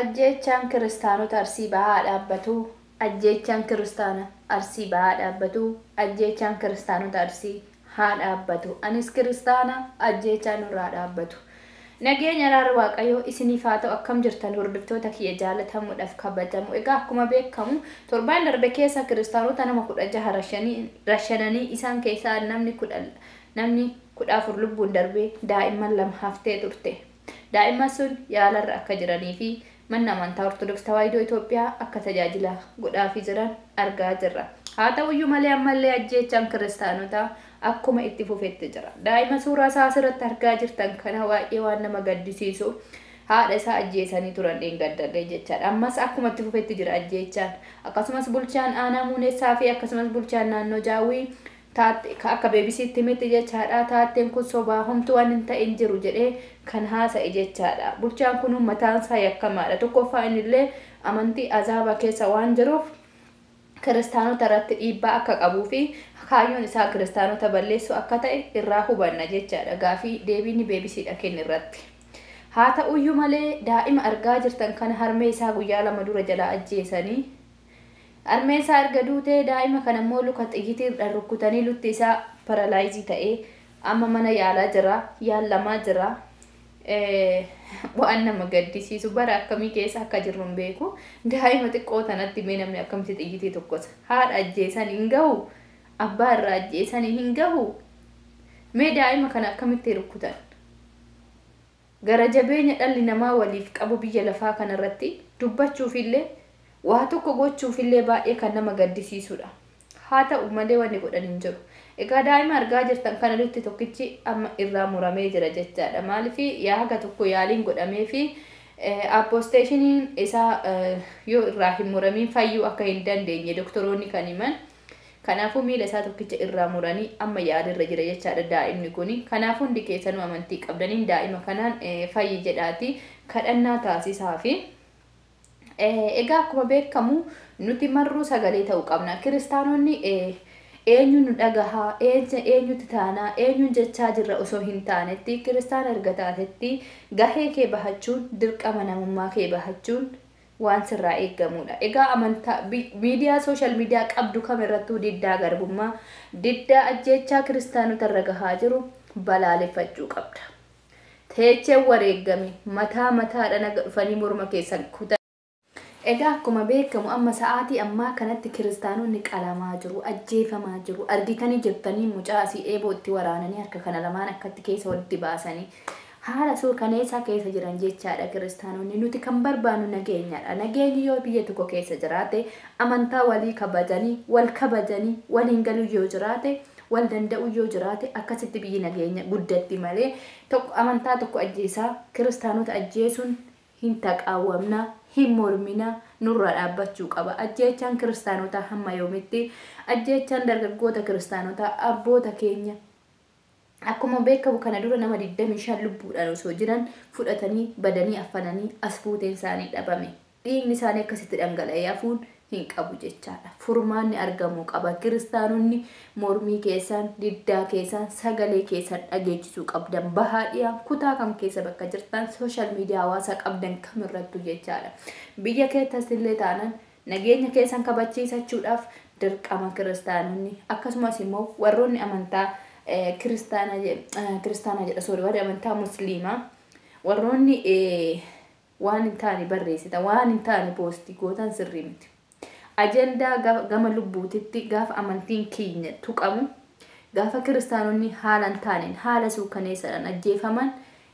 Ajjeechaan Kiristaanota Arsii Bahaa haa dhaabbatu! Ajjeechaan Kiristaana Arsii Bahaa haa dhaabbatu! Ajjeechaan Kiristaanota Arsii haa dhaabbatu! Anis Kiristaana, ajjeechaan nurraa haa dhaabbatu! Nageenya araara Waaqayyoo isiniif haa ta'u. Akkam jirtan hordoftoota kiyya jaalatamuudhaaf kabajamu? Egaa akkuma beekamu torbaan darbe keessa Kiristaanota nama 16 rashananii, isaan keessaa namni 14 lubbuun darbee daa'imman 2 haftee turte. Daa'imman sun yaalarra akka jiranii fi manni amantaa Ortodoks Tawaahidoo Itoophiyaa akka tajaajila godhaafii jiran argaa jirra. Haa ta'uyyuu malee ammallee ajjeechaan Kiristaanotaa akkuma itti fufetti jira. Daa'ima suuraa isaa asirratti argaa jirtan kana baay'ee waan nama gaddisiisu haadha isaa ajjeesanii turan dheengaddallee jechaadha. Ammas akkuma itti fufetti jira ajjeechaan. Akkasumas bulchaan aanaa Muunessaa fi akkasumas bulchaan naannoo Jaawwii taatte akka BBCtti himetti jechaadha. Taatteen kun sobaa, homtuu waan hin ta'in jiru jedhee kan haasa'e jechaadha. Bulchaan kun mataan isaa yakkamaadha. Tokkoffaa innillee amantii azaabaa keessa waan jiruuf kiristaanota irratti dhiibbaa akka qabuu fi kaayyoon isaa kiristaanota balleessuu akka ta'e irraa hubanna jechaadha. Gaafii deebiin BBCdha kenne irratti. Haa ta'uyyuu malee daa'ima argaa jirtan kana harmee isaa guyyaa 2 dura jalaa ajjeesanii, harmeen isaa erga duutee daa'ima kana immoo luka xiyyiitiidhaan rukkutanii lutti isaa paralaayizii ta'ee amma mana yaalaa jira, yaallamaa jira. Waan nama gaddisiisu, bara akkamii keessa akka jirru hin beeku. Daa'ima xiqqoo tanatti mee namni akkamitti xiyyiitii tokkosa? Haadha ajjeesan hin gahu, abbaa irraa ajjeesanii hin gahu. Mee daa'ima kana akkamitti rukkutan? Gara jabeenya dhalli namaa waliif qabu biyya lafaa kanarratti dubbachuufillee waa tokko gochuufillee baay'ee kan nama gaddisiisudha. Haa ta'u malee wanni godhan hin jiru. Egaa daa'ima argaa jirtan kana lutti tokkichi amma irraa muramee jira jechaadha. Maaliif yaa haga tokko yaaliin godhamee fi amputation'iin isaa yoo irraa hin muramiin fayyuu akka hin dandeenye doktoroonni kan himan. Kanaafuu miila isaa tokkicha irraa muranii amma yaalirra jira jechaadha daa'imni kuni. Kanaafuu hundi keessanuu amantii qabdaniin daa'ima kanaan fayyi jedhaati kadhannaa taasisaa fi egaa akkuma beekamu nuti marruu sagalee ta'uu qabna. Kiristaanonni eenyu nu dhagahaa, eenyutti taanaa, eenyuun jechaa jirra osoo hin taanetti, kiristaana erga taatetti gahee kee bahachuun dirqama, namummaa kee bahachuun waan sirraa eeggamudha. Egaa amantaa miidiyaa social media qabdu kamirrattuu diddaa garbummaa, diddaa ajjeechaa kiristaanota irra gahaa jiru balaaleffachuu qabda. Teecheen wareeggame mataa mataadhaan aga dhufanii morma keessan kutan. Egaa akkuma beekamu amma sa'aatii ammaa kanatti kiristaanonni qalamaa jiru, ajjeefamaa jiru. Argitanii jirtanii mucaa asii eeboo itti waraananii harka kana lamaan akkatti keessa walitti baasanii haala suukaneessaa keessa jiran jechaadha kiristaanonni. Nuti kan barbaannu nageenyadha. Nageenyi yoo biyya tokko keessa jiraate, amantaa walii kabajanii, wal kabajanii, waliin galuu yoo jiraate, wal danda'u yoo jiraate, akkasitti biyyi nageenya guddatti malee tokko amantaa tokko ajjeesaa kiristaanota ajjeesuun hin taqaawwamna, hin mormina, nurra dhaabbachuu qaba. Ajjeechaan kiristaanotaa hamma yoomitti? Ajjeechaan dargaggoota kiristaanotaa, abboota keenya, akkuma beekamu kana dura nama 25 lubbuudhaan osoo jiran fudhatanii badanii affananii as buuteen isaanii dhabame. Dhiigni isaanii akkasitti dhangala'ee hafuun hin qabu jechaadha. Furmaanni argamuu qaba. Kiristaanonni mormii keessan, diddaa keessan, sagalee keessan dhageechisuu qabdan. Bahaa dhiyaa kutaa kam keessa bakka jirtan, social media hawaasaa qabdan kamirrattu jechaadha. Biyya keessas illee taanan nageenya keessan kabachiisachuudhaaf dirqama kiristaanonni, akkasumas immoo warroonni amantaa kiristaanaa jedha, sorry, warri amantaa musliimaa, warroonni waan hin taane barreessita, waan hin taane post gootan sirrii miti. Ajandaa gama lubbuutitti gaafa amantiin keenya tuqamu, gaafa kiristaanonni haala hin taaneen haala suukaneessaadhaan ajjeefaman,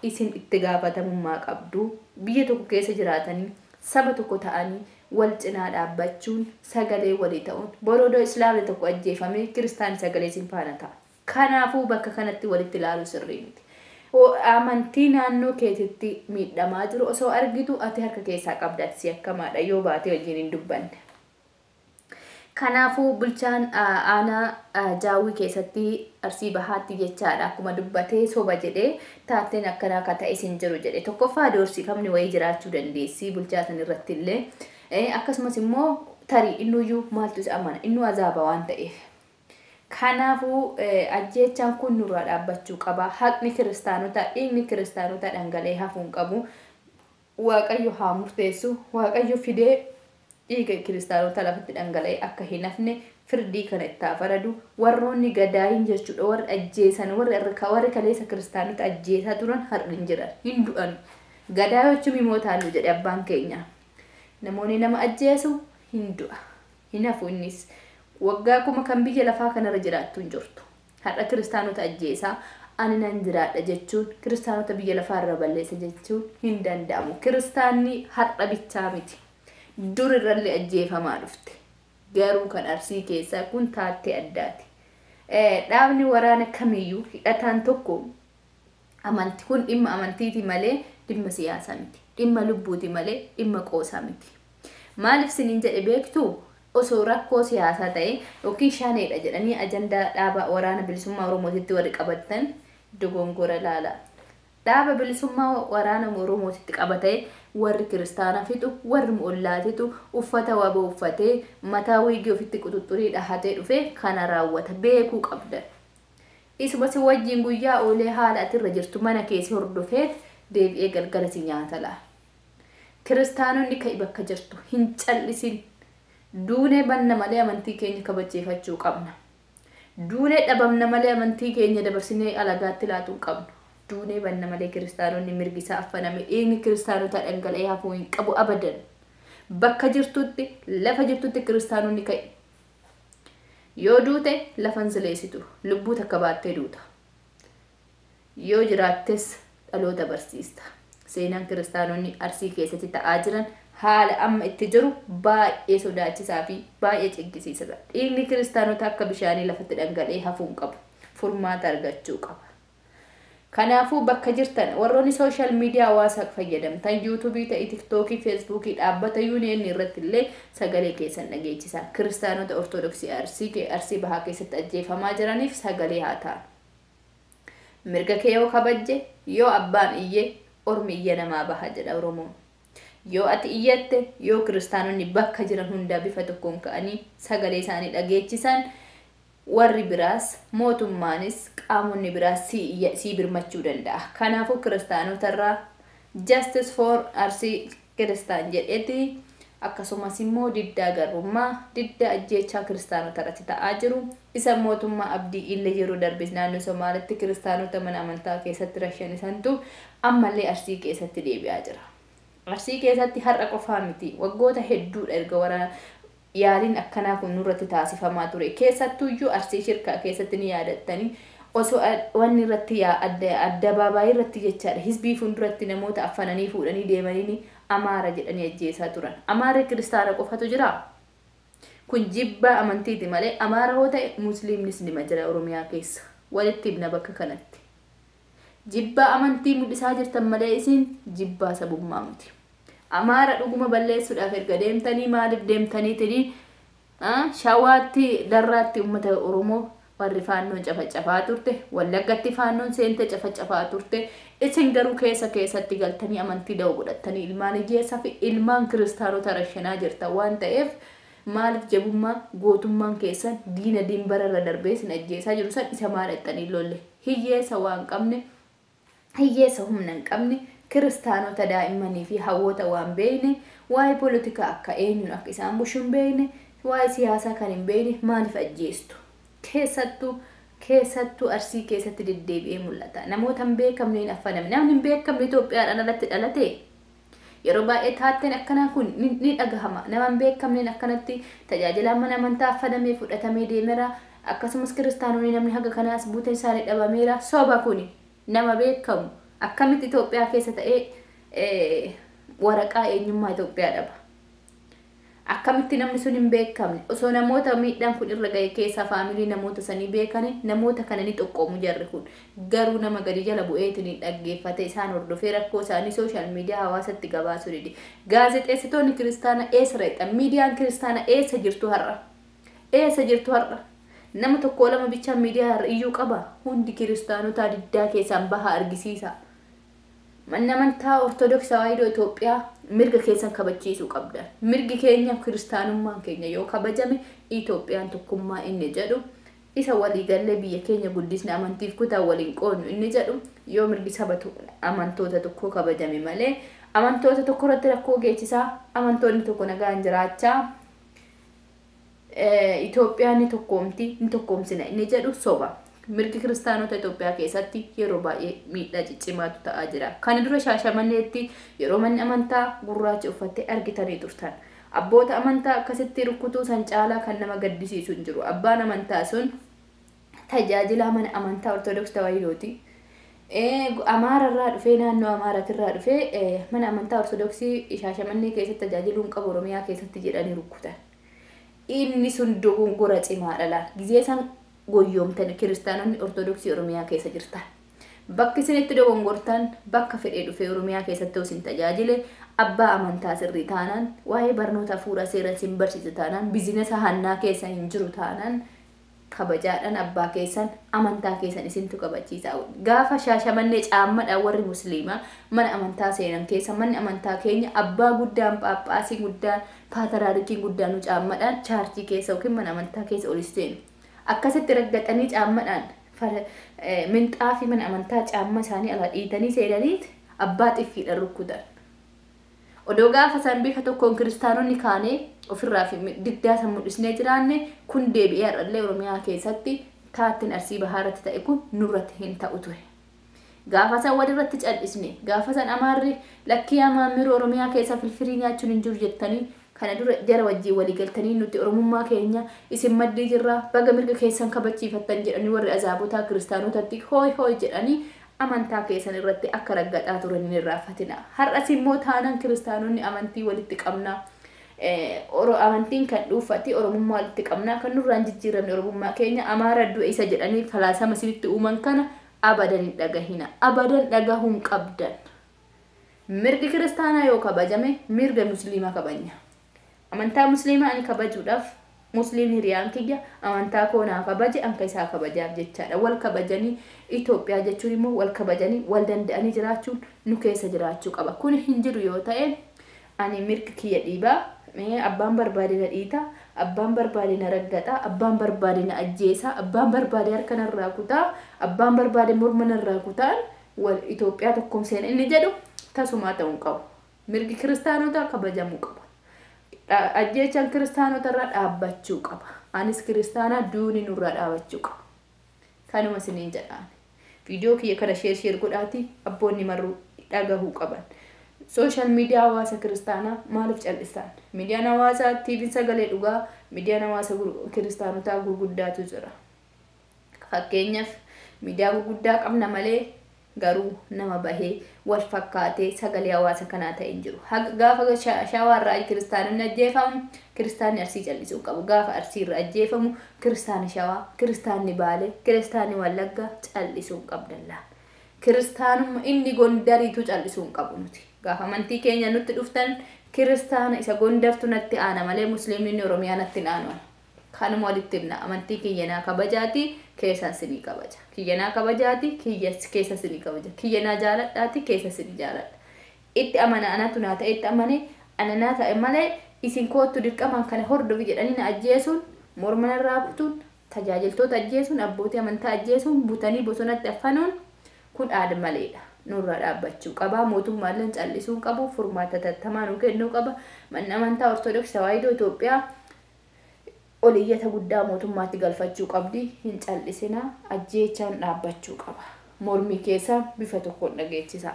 isin itti gaafatamummaa qabdu. Biyya tokko keessa jiraatanii saba tokko ta'anii wal cinaa dhaabbachuun sagalee walii ta'uun, borodoo islaamni tokko ajjeefamee kiristaanni sagalee isin faana ta'a. Kanaafuu bakka kanatti walitti ilaaluu sirrii miti. Amantii naannoo keetitti miidhamaa jiru osoo argitu ati harka keessaa qabda, ati akkamaadha yoo baatee wajjin hin dubbanne. Kanaafuu bulchaan aanaa Jaawwii keessatti Arsii Bahaatti jechaadha akkuma dubbatee soba jedhee, taatteen akkanaa akka ta'e isin jiru jedhe. Tokkoffaa doorsifamni wayii jiraachuu dandeessi bulchaa san irratti illee, akkasumas immoo tarii innuyyuu maaltu isa amana, innuu azaaba waan ta'eef. Kanaafuu ajjeechaan kun nurraa dhaabbachuu qaba. Haqni kiristaanotaa, dhiigni kiristaanotaa dhangala'ee hafuu hin qabu. Waaqayyo haa murteessu. Waaqayyo fidee dhiiga kiristaanota lafatti dhangala'e akka hin hafne firdii kana itti haa faradu. Warroonni gadaayin jechuudha, warri ajjeesan, warri kaleessa kiristaanota ajjeesaa turan har'a hin jiran, hin du'an. Gadaayochum himootaallu jedhe abbaan keenya. Namoonni nama ajjeesu hin du'a, hin hafu. Innis waggaa 1000 kan biyya lafaa kanarra jiraattu hin jirtu. Har'a kiristaanota ajjeesaa ani nan jiraadha jechuun, kiristaanota biyya lafaarra balleessa jechuun hin danda'amu. Kiristaanni har'a bichaa miti, dur irrallee ajjeefamaa dhufte. Garuu kan Arsii keessaa kun taattee addaati. Dhaabni waraana kamiyyuu hidhataan tokko amanti kun dhimma amantiiti malee dhimma siyaasaa miti. Dhimma lubbuuti malee dhimma qoosaa miti. Maaliif siniin jedhe beektuu? Osoo rakkoo siyaasaa ta'e yookiin shaneedha jedhanii ajandaa dhaaba Waraana Bilisummaa Oromootitti warri qabatan dogongora laala. Dhaaba bilisummaa waraana Oromootitti qabatee warri kiristaana fixu, warri ollaatitu uffata waboo uffatee, mataa wiigii ofitti quxuxurii dhahatee dhufee kana raawwata beekuu qabda. Isuma si wajjin guyyaa oolee haala atirra jirtu mana keessi hordofeet deebi'ee galgala si nyaata laa. Kiristaanonni, ka'i, bakka jirtu hin callisin. Duunee banna malee amantii keenya kabachiifachuu qabna. Duunee dhabamna malee amantii keenya dabarsinee alagaatti laatuu hin qabnu. Duunee banna malee kiristaanonni mirgi isaa affaname, dhiigni kiristaanotaa dhangala'ee hafuu hin qabu abadan. Bakka jirtutti, lafa jirtutti kiristaanonni ka'i. Yoo duute lafan sileessitu, lubbuu takka baattee duuta. Yoo jiraattes dhaloota barsiista. Seenaan kiristaanonni Arsii keessatti ta'aa jiran, haala amma itti jiru baay'ee sodaachisaa fi baay'ee cinqisiisadha. Dhiigni kiristaanota akka bishaanii lafatti dhangala'ee hafuu hin qabu. Furmaata argachuu qaba. Kanaafuu bakka jirtan, warroonni social media hawaasaa fayyadamtan, YouTubeii ta'ii, TikTokii, Facebookii, dhaabbata yuuniyeenii irratti illee sagalee keessan dhageessisaa. Kiristaanota Ortodoksii Arsii Bahaa keessatti ajjeefamaa jiraniif sagalee haa ta'an. Mirga kee yoo kabajje, yoo abbaan iyyee ormi iyya namaa baha jedha Oromoon. Yoo ati iyyatte, yoo kiristaanonni bakka jiran hundaa bifa tokkoon ka'anii sagalee isaanii dhageechisan, warri biraas, mootummaanis, qaamonni biraas sii birmachuu danda'a. Kanaafuu kiristaanotarraa Justice for Arsii Kiristaan jedheeti, akkasumas immoo diddaa garbummaa, diddaa ajjeechaa kiristaanota irratti ta'aa jiru, isa mootummaa Abdii Illee yeroo darbe naannoo Somaalitti kiristaanota mana amantaa keessatti rashanisantu ammallee Arsii keessatti deebi'aa jira. Arsii keessatti har'a qofaa miti, waggoota hedduudha erga waraana yaaliin akkanaa kun nurratti taasifamaa ture. Keessattuyyuu Arsii Shirkaa keessatti ni yaadattanii, osoo wanni irratti addabaabaayii irratti jechaadha, hizbii fuulduratti namoota affananii fuudhanii deemanii Amaara jedhanii ajjeesaa turan. Amaarri kiristaana qofatu jira? Kun jibbaa amantiiti malee Amaara hoo ta'e Musliimnis nima jira Oromiyaa keessa. Walitti himna bakka kanatti. Jibbaa amantii mul'isaa jirtan malee isin jibbaa sabummaa miti. Amaara dhuguma balleessuudhaaf erga deemtanii, maaliif deemtaniitinii Shawaatti, Darraatti uummata Oromoo warri Faannoon cafacafaa turte, Wallaggatti Faannoon seente cafacafaa turte? Isin garuu keessa keessatti galtanii amantii da'oo godhattanii ilmaan hiyyeessaa fi ilmaan kiristaanota rashanaa jirtan waan ta'eef, maaliif jabummaa gootummaan keessan diina diinbara irra darbee isin ajjeesaa jiru san isa maal dhaqxanii lolle? Hiyyeessa waan qabne, hiyyeessa humna hin qabne, kiristaanota daa'immanii fi hawwoota waan beekne, waa'ee poolitikaa akka eenyuun akka isaan bushu hin beekne, waa'ee siyaasaa kan hin beekne maaliif ajjeestu? Keessattuu keessattuu Arsii keessatti deddeebi'ee mul'ata. Namoota hin beekamneen affaname. Namni hin beekamne Itoophiyaadhaan alatti dhalate, yeroo baay'ee taatteen akkanaa kun ni dhagahama. Nama hin beekamneen akkanatti tajaajilaan mana amantaa affanamee fudhatamee deemeera. Akkasumas kiristaanonni namni haga kanaas buuteen isaanii dhabameera. Soba kuni. Nama beekamu akkamitti Itoophiyaa keessa ta'ee waraqaa eenyummaa Itoophiyaa dhaba? Akkamitti namni sun hin beekamne? Osoo namoota miidhaan kun irra ga'e keessaa faamilii namoota sanii beekani, namoota kana ni xoqqoomu jarri kun. Garuu nama gadi jala bu'eetiin dhaggeeffate, isaan hordofee rakkoo isaanii social media hawaasatti gabaasuu dide. Gaazexeessitoonni kiristaana eessa reexan? Miidiyaan kiristaana eessa jirtu har'a? Eessa jirtu har'a? Nama tokko lama bichaa miidiyaa har'a iyyuu qaba. Hundi kiristaanotaa diddaa keessaan baha argisiisa. Manni amantaa Ortodoksii Tawaahidoo Itoophiyaa, mirga keessan kabachiisuu qabdan. Mirgi keenya, kiristaanummaan keenya yoo kabajame, Itoophiyaan tokkummaa inni jedhu, isa waliigallee biyya keenya guddisne, amantiif kutaa waliin qoodnu inni jedhu, yoo mirgi saba amantoota tokkoo kabajame malee Amantoota tokko irratti rakkoo geessisaa, amantoonni tokko nagaan jiraachaa, Itoophiyaan ni tokkoomti, ni tokkoomsina inni jedhu soba. Mirgi kiristaanota Itoophiyaa keessatti yeroo baay'ee miidhaa ciccimaatu ta'aa jira. Kana dura Shaashamanneetti yeroo manni amantaa gurraacha uffattee argitanii turtan. Abboota amantaa akkasitti rukutuu san caalaa kan nama gaddisiisu hin jiru. Abbaan amantaa sun tajaajilaa mana amantaa Ortodoksii Tawaahidooti. Amaararraa dhufee, naannoo Amaaratirraa dhufee mana amantaa Ortodoksii Shaashamannee keessatti tajaajiluu hin qabu Oromiyaa keessatti jedhanii rukutan. Inni sun dogongora cimaadha laal. Gizee san goyyoomtan kiristaanonni Ortodoksii Oromiyaa keessa jirtan. Bakki isin itti dogongortan, bakka fedhee dhufee Oromiyaa keessatti isin tajaajile, abbaa amantaa sirrii taanaan, waa'ee barnoota hafuuraa seeran isin barsiisa taanaan, bizinesa hannaa keessa hin jiru taanaan, kabajaadhaan abbaa keessan, amantaa keessan isintu kabachiisa. Gaafa Shaashamannee caammadhaan warri musliimaa mana amantaa seenan keessa, manni amantaa keenya abbaa guddaan, phaaphaasii guddaan, paatiraarikiin guddaan nu caammadhaan chaarchii keessa yookiin mana amantaa keessa ol seenu. Akkasitti raggaxanii caammadhaan minxaafii mana amantaa caamma isaanii ala dhiitanii seenaniit abbaa xiffiidhaan rukkutan. Odoo gaafa san bifa tokkoon kiristaanonni kaanee ofirraa fi diddaa san mul'isnee jiraanne, kun deebi'ee har'allee Oromiyaa keessatti taattiin Arsii Bahaa irratti ta'e kun nurratti hin ta'u ture. Gaafa san walirratti cal'isne, gaafa san Amaarri lakkii Amaammiruu Oromiyaa keessa firfirii nyaachuun hin jiru jettanii kana dura jara wajjin walii galtanii, nuti Oromummaa keenya isin maddii jirraa, baga mirga keessan kabachiifattan jedhanii warri azaabotaa kiristaanotatti hooy hooy jedhanii amantaa keessan irratti akka raggaxaa turan hin irraanfatina. Har'as immoo taanaan kiristaanonni amantii walitti qabna. Amantiin kan dhuunfatti Oromummaa walitti qabna. Kan nurraan jijjiiramne Oromummaa keenya, Amaara du'e isa jedhanii falaasama isinitti uuman kana abadan hin dhagahina. Abadan dhagahuu hin qabdan. Mirgi kiristaanaa yoo kabajame, mirga musliimaa kabajna. Amantaa musliimaa ani kabajuudhaaf, musliimni hiriyaan kiyya amantaa koo naa kabaje, anka isaa kabajaaf jechaadha. Wal kabajanii Itoophiyaa jechuun immoo wal kabajanii wal danda'anii jiraachuun nu keessa jiraachuu qaba. Kun hin jiru yoo ta'e, ani mirga kiyya dhiibaa, abbaan barbaade na dhiita, abbaan barbaade na raggaxa, abbaan barbaade na ajjeesa, abbaan barbaade harka narraa kutaa, abbaan barbaade morma narraa kutaan wal Itoophiyaa tokkoomseen inni jedhu tasumaa ta'uu hin qabu. Mirgi kiristaanotaa kabajamuu qaba. Ajjeechaan kiristaanota irraa dhaabbachuu qaba. Anis kiristaanaa, duuni nurraa dhaabbachuu qaba. Kanuma isiniin jedhaan. Viidiyoo kiyya kana share share godhaati abboonni marruu dhagahuu qaban. Social media hawaasa kiristaanaa maaliif cal'istan? Miidiyaan hawaasaa, TV'n Sagalee Dhugaa, miidiyaan hawaasa kiristaanotaa gurguddaatu jira. Fakkeenyaaf miidiyaa gurguddaa qabna malee garuu nama bahee wal fakkaatee sagalee hawaasa kanaa ta'e hin jiru. Gaafa Shawaarraa kiristaanonni ajjeefamu, kiristaanni Arsii callisuu qabu. Gaafa Arsiirra ajjeefamu, kiristaanni Shawaa, kiristaanni Baalee, kiristaanni Wallaggaa callisuu hin qabdan. Kiristaanumma inni Gondariitu callisuu hin qabu nuti. Gaafa amantii keenya nutti dhuftan, kiristaana isa Gondartu natti aana malee musliimni inni Oromiyaa natti hin aanu. Kanuma walitti himna. Amantii kiyya naa kabajaati, keessan sinii kabaja. Kiyya naa kabajaati, kiyya keessa sinii kabaja. Kiyya naa jaaladhaati, keessa sinii jaaladha. Itti amana, anatu naa ta'e, itti amane ana naa ta'e malee, isin koottu dirqamaan kana hordofi jedhanii na ajjeesuun, morma narraa kutuun, tajaajiltoota ajjeesuun, abbootii amantaa ajjeesuun, butanii bosonatti affanuun kun aada maleedha. Nurraa dhaabbachuu qaba. Mootummaallee callisuu qabu. Furmaata tattamaa nu kennuu qaba. Manni amantaa Ortodoksii Tawaahidoo Itoophiyaa oliyyata guddaa mootummaatti galfachuu qabdi. Hin callisinaa, ajjeechaan dhaabbachuu qaba. Mormii keessa bifa tokkoon dhageessisaa.